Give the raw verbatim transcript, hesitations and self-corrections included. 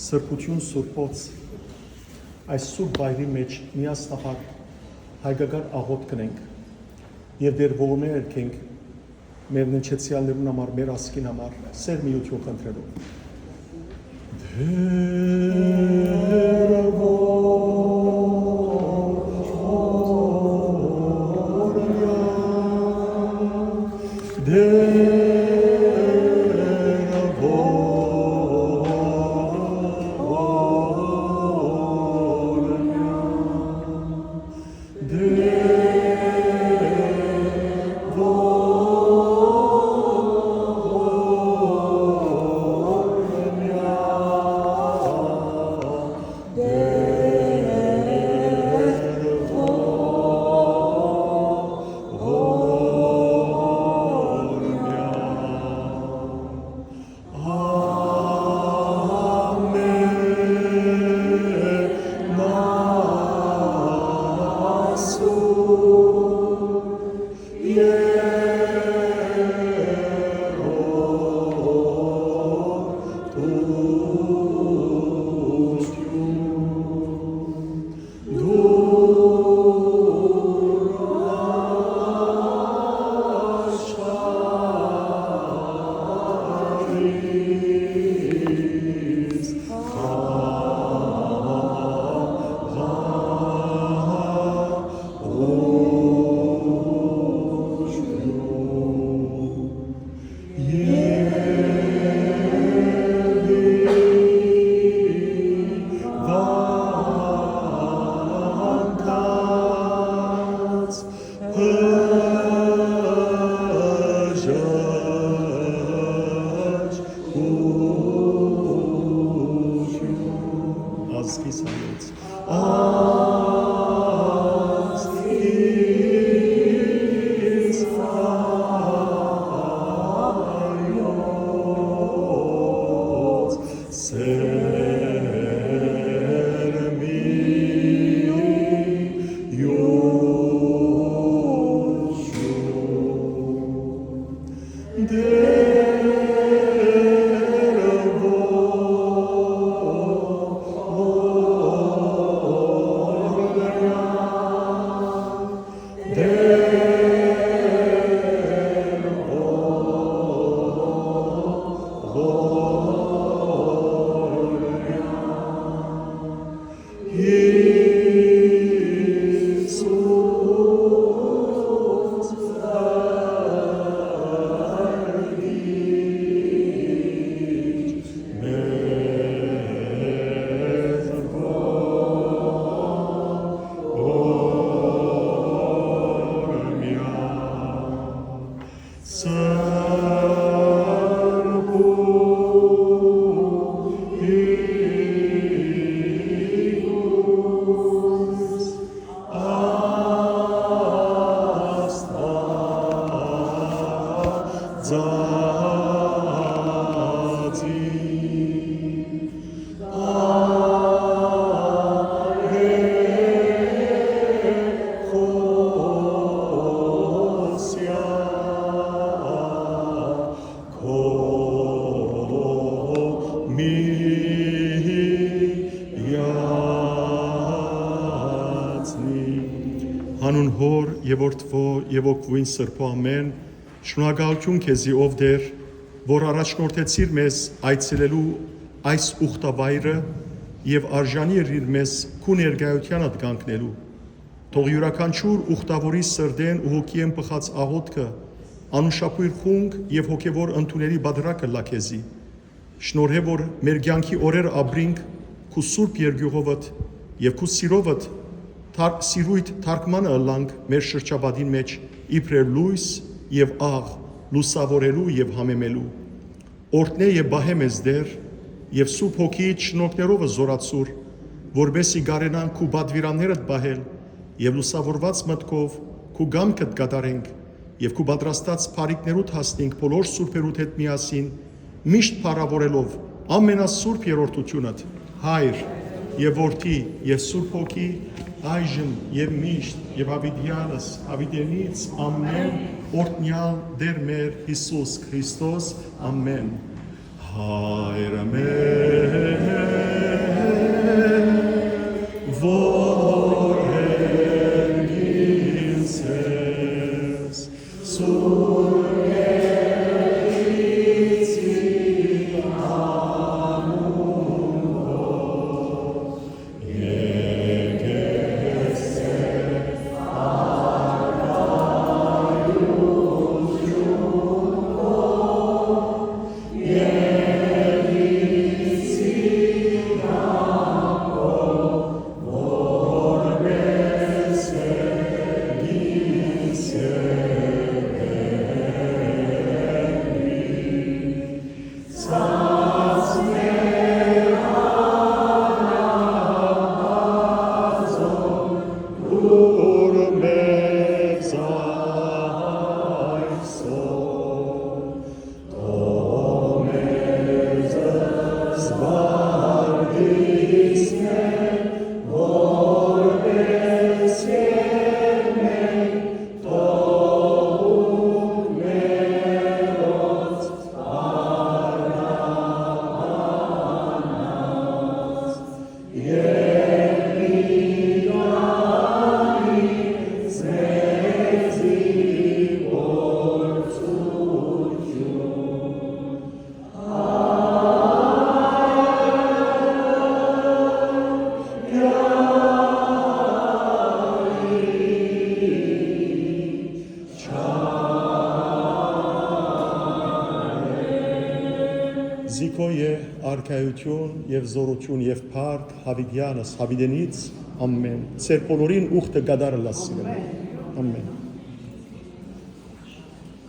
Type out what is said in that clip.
Սրբութիւն Սուրբոց այս սուրբ վայրի մէջ միասնաբար հայկական աղօթք կ'ընենք եւ Տէր ողորմէ երգենք մեր ննջեցեալներուն համար, մեր ազգին համար, սեր միութիւն խնդրելով։ Տէր ողորմեա, Տէր ողորմեա, Տէր ողորմեա, Տէր ողորմեա։ Ամեն ասուր երրորդութիւն։ Ազգիս հայոց։ Ազգիս հայոց, սերմի յուշ։ Տէր ողորմեա, Տէր ողորմեա, Յիսուս Հանուն Հօր եւ Որդի եւ Հոգիին Սրբոյ, ամէն։ Շնորհակալութիւն քեզի, ով Տէր, որ առաջնորդեցիր մեզ այցելելու այս ուխտավայրը եւ արժանի ըրիր մեզ քու ներկայութեանդ կանգնելու։ Թող իւրաքանչիւր ուխտաւորի սրտէն ու հոգիէն բխած աղօթքը անուշաբոյր խունկ եւ հոգեւոր ընդունելի պատրակ ըլլայ քեզի։ Շնորհէ, որ մեր կեանքի օրեր ապրինք քու սուրբ երկիւղովդ եւ քու սիրովդ թար-, սիրոյթ թարգմանը ըլլանք մեր շրջապատին մէջ իբրեւ լոյս եւ աղ, լուսաւորելու եւ համեմելու։ Օրհնէ եւ պահէ մեզ, Տէր, եւ Սուրբ Հոգիիդ շնորհքներովը զօրացուր, որպէս զի կարենանք քու պատուիրաններդ պահել եւ լուսաւորուած մտքով քու կամքդ կատարենք եւ քու պատրաստած բարիքներուդ հասնենք բոլոր սուրբերուդ հետ միասին, միշտ փառաւորելով ամենասուրբ երրորդութիւնդ, Հայր եւ Որդի եւ Սուրբ Հոգի, այժմ եւ միշտ եւ յաւիտեանս, յաւիտենից ամէն, օրհնեալ Տէր մեր Յիսուս Քրիստոս, ամէն։ Հայր մեր, Զիքոյ է արքայութիւն եւ զօրութիւն եւ փառք յաւիտեանս, յաւիտենից, ամէն։ Ձեր բոլորին ուխտը կատարելաս։ Ամէն։